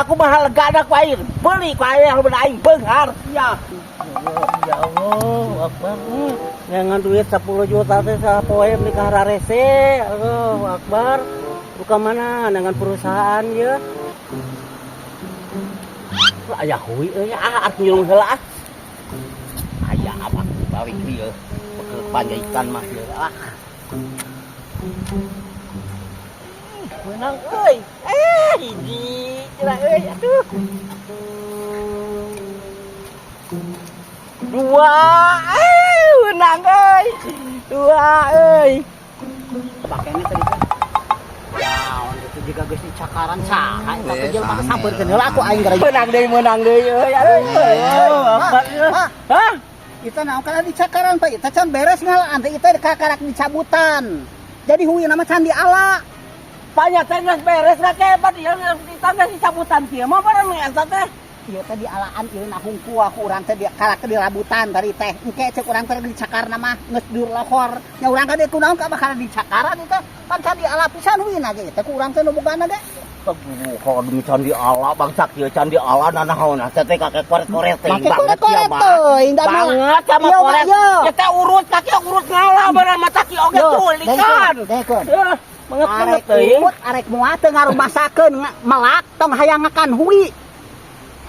Sakumaha legana ku aing beli ku aing lamun aing beunghar sia. Ya Allah, Akbar. Ngan duit 10 juta teh sapoe beli ka rese. Allah Akbar. Buka mana dengan perusahaan ya. Aya hui euy, ah, arek nyurung heula ah. Aya apa balik ieu. Bekel panjaitan mah ieu ah. Menang euy. Eh, hiji cenah euy, atuh. Dua, eh, menang euy. Dua euy. Pakainya tadi teh. Naon itu juga geus dicakaran saha eta teh jelema teh, sampeurkeun heula aku aing gara. Menang deui euy. Aduh. Pak, Pak. Hah? Kita naon kana dicakaran, Pak? Kita can beres ngalaan teh, kita kakarak dicabutan. Jadi hui nama can diala. Banyak teh geus beres kakek, pan ieu kita geus dicabutan kieu mah barang eta teh. Ieu teh dialaan ieu na hungkul aku urang teh di karak dirabutan tadi teh. Engke cek urang teh dicakarna mah geus dur lohor. Nya urang ka dieu kunaon ka bakal dicakaran itu. Pan can diala pisan huina ge teh ku urang teh nu bogana ge. Kalau demi candi ala bangsa kieu, candi ala nanaon teh teh kakek, koret-koret teh Make banget koret-koret ya mah. teuing da mah. Banget sama Iya, koret. iya. Ya teh urut kakek, urut ngala barang mata ki oge Yo, tulikan. dengekeun, dengekeun. Eh, banget banget Arek teuing. urut arek moal teu ngarumasakeun melak tong hayang ngakan hui.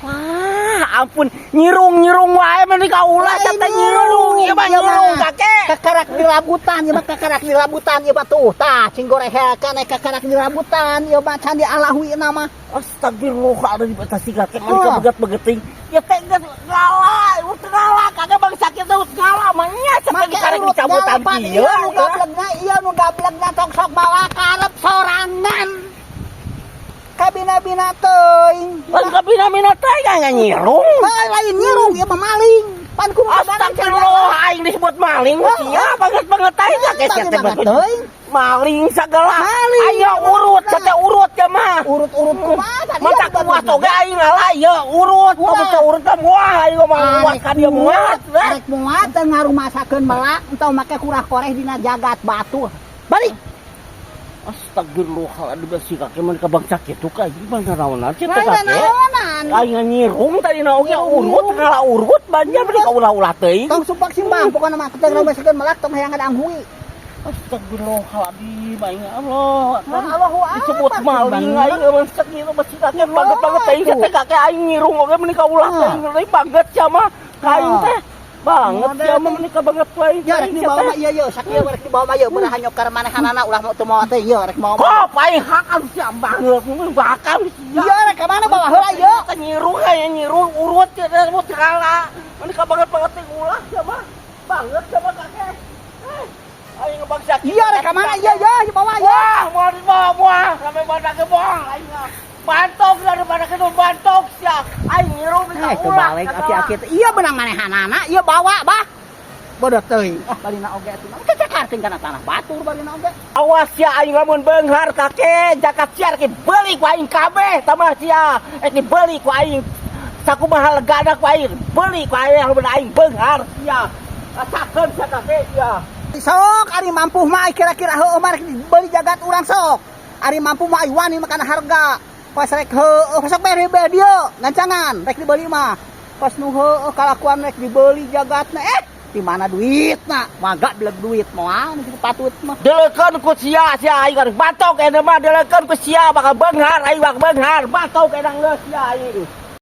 Wah, ampun, nyirung-nyirung wae mah ka ulah Lain teh nyirung, ieu mah ieu mah. Nyirung kakek. Kakarak dirabutan ieu mah, kakarak dirabutan ieu mah tuh. Tah, cing gorehelkeun eh kakarak dirabutan ieu mah can diala huina mah. Astagfirullahaladzim, si kakek mah Oh. beget-begeting. Ya teh geus ngala, urut ngala kakek, bangsa kieu teh urut ngala mah nya teh Make dikarek urut dicabutan ngala, pan, kieu. ieu nu gablegna, ieu nu gablegna tong sok bawa karep sorangan. Kabina-bina teuing. Pan kabina-bina teh nya nyirung. Heuh, lain nyirung ieu mah maling. Pan kudu Astagfirullah, aing disebut maling sia, banget banget teh kakek sia teh banget teuing. Maling segala. Maling. Ayo urut, teh urut ya mah. Urut-urut kumaha tadi? Mata kuat oge aing ngalah ieu urut. Ulah. Kamu teh urut mah moal aing mah muat ka dieu muat. Arek muat teu ngarumasakeun melak entah make kurah koreh dina jagat batu. Balik. Astagfirullahaladzim, si kakek mah ka bangsa kitu ka ieu mah naonan sih teh Lain kakek. naonan. Aing nyirung tadi na oge urut ngala urut banyak beli ka ulah-ulah teuing. Tong supak simbang pokona mah teu ngarumasakeun melak tong hayang ngadang hui. Astagfirullahaladzim, aing Allah. Allahu Akbar. Disebut maling aing bangsa kitu mah si kakek banget banget teuing teh kakek, aing nyirung oge meuni ka ulah teuing ngeri banget sia mah ka aing teh. Banget sia mah meuni ka banget wae. Ya rek dibawa mah ieu ieu sakieu rek dibawa mah ieu beurah nyokar manehanana ulah mau teu mawa teh ieu rek mawa. Kop aing hakam sia banget bakam sia. Ieu rek ka mana bawa heula ieu? Teh nyirung kayak nyirung urut ya urut segala. Meuni ka banget banget teh ulah sia mah. Banget sia mah kakek. Eh, aing ngebangsa Iya rek ka mana ieu ieu bawa ieu. Wah, mau dibawa moal sampai pada ke moal aing mah. Bantok daripada ke bantok sia. Aing nyirung Eh, teu balik aki-aki teh. Ieu beunang manehanana ieu bawa bah. Bodoh teuing. Ah, balina oge atuh. Kecakarkeun kana tanah batur balina oge. Awas sia, aing lamun beunghar kakek, jakat sia rek dibeli ku aing kabeh tambah sia. Rek dibeli ku aing. Sakumaha legana ku aing beli ku aing lamun aing beunghar sia. Rasakeun sia kakek sia. Sok ari mampu mah kira-kira heueuh mah rek dibeli jagat urang sok. Ari mampu mah ai wani makan harga. Pas rek heueuh sok bere bere dieu ngancangan rek dibeli mah. Pas nu heueuh kalakuan rek dibeli jagatna eh di mana duitna? Maga beleg duit moal nu kitu patut mah. Delekeun ku sia, sia aing kan batok eta mah, delekeun ku sia bakal beunghar aing, bakal beunghar batok eta geus sia aing.